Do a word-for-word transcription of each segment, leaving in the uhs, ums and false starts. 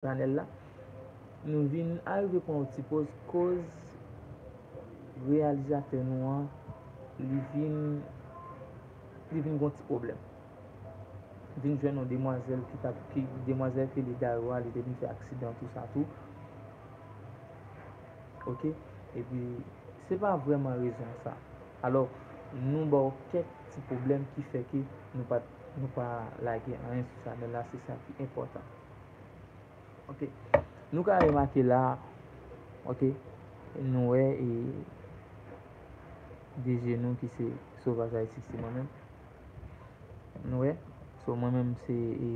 chanèl la, nou vin arive pran yon ti poz koz reyalizatè nou an, li vin, li vin gon ti pwoblèm. Vin jwenn yon demwazèl ki t ap, ki, demwazèl ke li dayò a, li te vin fè aksidan, tou sa tou. Oke? Epi, se pa vrèman rezon sa. Alò, nou ba w kèk ti pwoblèm ki fè ke nou pa, nou pa lage anyen sou chanèl la, se sa ki enpòtan. Oke. Nou ka remake la, oke, nou wè e D J nou ki se Sovaj Ayiti, se mwen menm. Nou wè? So, mwen menm se, e,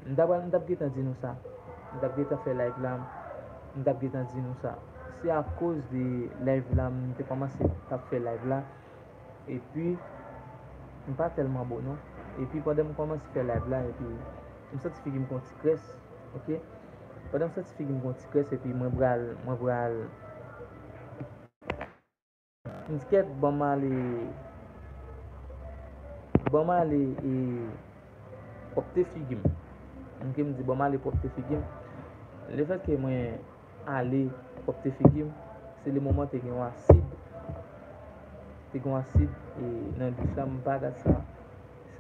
m t ap, m t ap gentan di nou sa. M t ap gentan fè live la, m t ap gentan di nou sa. Se akoz de live la, m te kòmanse t ap fè live la. Epi, m pa tèlman bon non. Epi, pandan m kòmanse fè live la, epi, m santi figi m gon ti krès, oke? Pandan m santi figi m gon ti krès, epi mwen pral, mwen pral, m di kèt, ban m ale, ban m ale, e, pwòpte figi m. Oke, m di, ban m ale pwòpte figi m. Lefètke mwen ale pwòpte figi m, se le moman te gen yon asid. Te gen yon asid, e, nan douch la, m pa gad sa,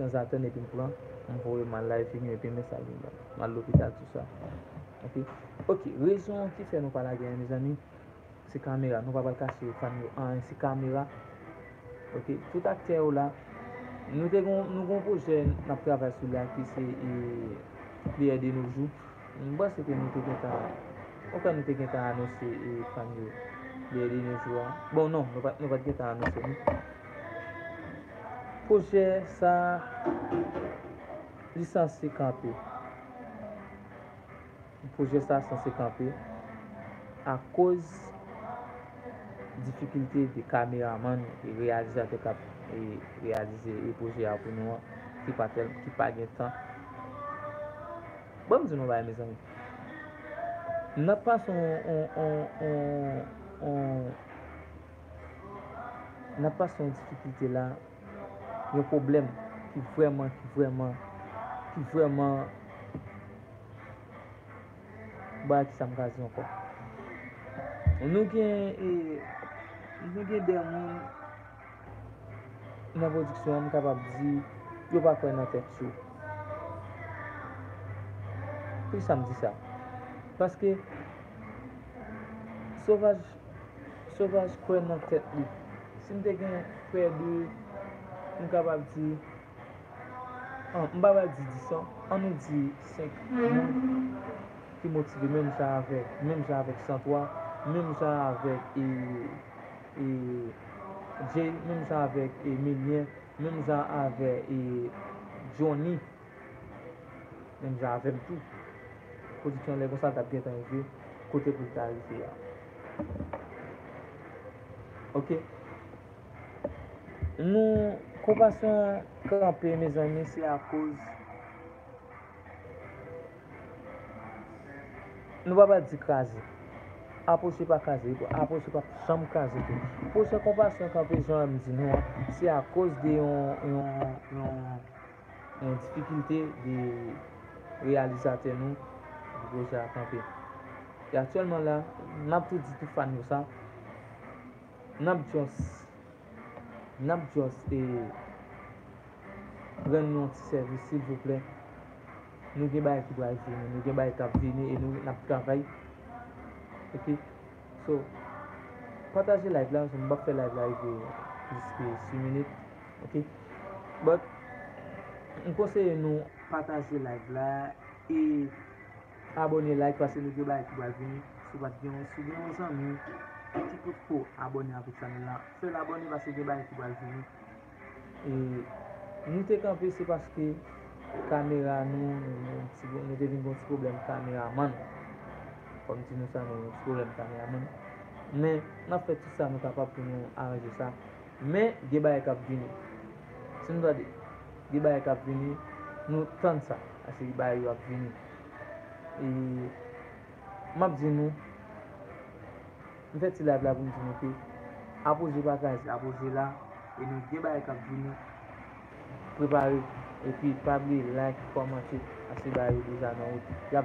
sanzatann, epi m pran, m voye m al lave figi m, epi men sa vin ban m. M al lopital, tou sa. Oke? Oke, rezon ki fè nou pa lage anyen, mezanmi, se kamera. Nou pa pral kache fan yo anyen, se kamera. Oke? Tout aktè yo la, nou te gon, nou gon pwojè n ap travay sou li a ki se, e, Pliè de nos jours. M panse ke nou te gentan, oke, nou te gentan anonse, e, fan yo Pliè de nos jours a. Bon, non, nou pa, nou pa t gentan anonse li. Pwojè sa, li sanse kanpe. Pwojè sa sanse kanpe akoz difikilte de kameramann e reyalizatè k ap, e, reyalize, e, pwojè a pou nou an, ki pa tèl, ki pa gen tan. Bon, m di nou bagay, mezanmi. N ap pase on, on, on, on, on, n ap pase yon difikilte la, yon pwoblèm ki vrèman, ki vrèman, ki vrèman bagay ki sa m ka di ankò. Nou gen, e, nou gen de moun nan pwodiksyon an, m kapab di, yo pa kwè nan tèt yo. Poukisa m di sa? Paske Sovaj, Sovaj kwè nan tèt li. Si m te gen prè de, m kapab di, an, m pa pral di dis an, an nou di senk moun ki motive menm jan avèk, menm jan avèk Santwa, menm jan avèk, e, e, Jay, menm jan avèk, e, Emilien, menm jan avèk, e, Johnny, menm jan avè m tou. Pwodiksyon lè konsa l t ap gentan rive kote pou l ta rive a. Oke. Nou, konpasyon kanpe, mezanmi, se akoz nou pa pral di kraze. Apwoche pa kraze, apwoche p ap janm kraze tou. Pwojè konpasyon kanpe, jan m di nou an, se akoz de yon, yon, yon, yon difikilte de reyalizatè nou pou pwojè a kanpe. E aktyèlman la, n ap tou di tout fan yo sa, n ap just, n ap just, e, rann nou yon ti sèvis, silvouplè. Nou gen bagay ki pral vini, nou gen bagay k ap vini e nou, n ap travay. Oke? So, pataje live la, m p ap fè live la rive plis ke sis minit. Oke? But, m konseye nou pataje live la e abòne, like, paske nou gen bagay ki pral vini. Si w pa t gen yon, si w gen yon zanmi ki potko abòne avèk chanèl la, fè l abòne paske gen bagay ki pral vini. E nou te kanpe, se paske kamera nou, nou, nou, ti, nou te vin gon ti pwoblèm kameramann. Kòm di nou sa, nou gen yon ti pwoblèm kameramann. Men, n ap fè tout sa nou kapab pou nou aranje sa. Men, gen bagay k ap vini. Si nou tande, gen bagay k ap vini, nou tann sa. Paske bagay yo ap vini. E m ap di nou, m fè ti live la pou m di nou ke apwoche pa kraze, apwoche la, e nou gen bagay k ap vini. Prepare, epi pa bliye like, kòmante, pase ba yo deja nan wout.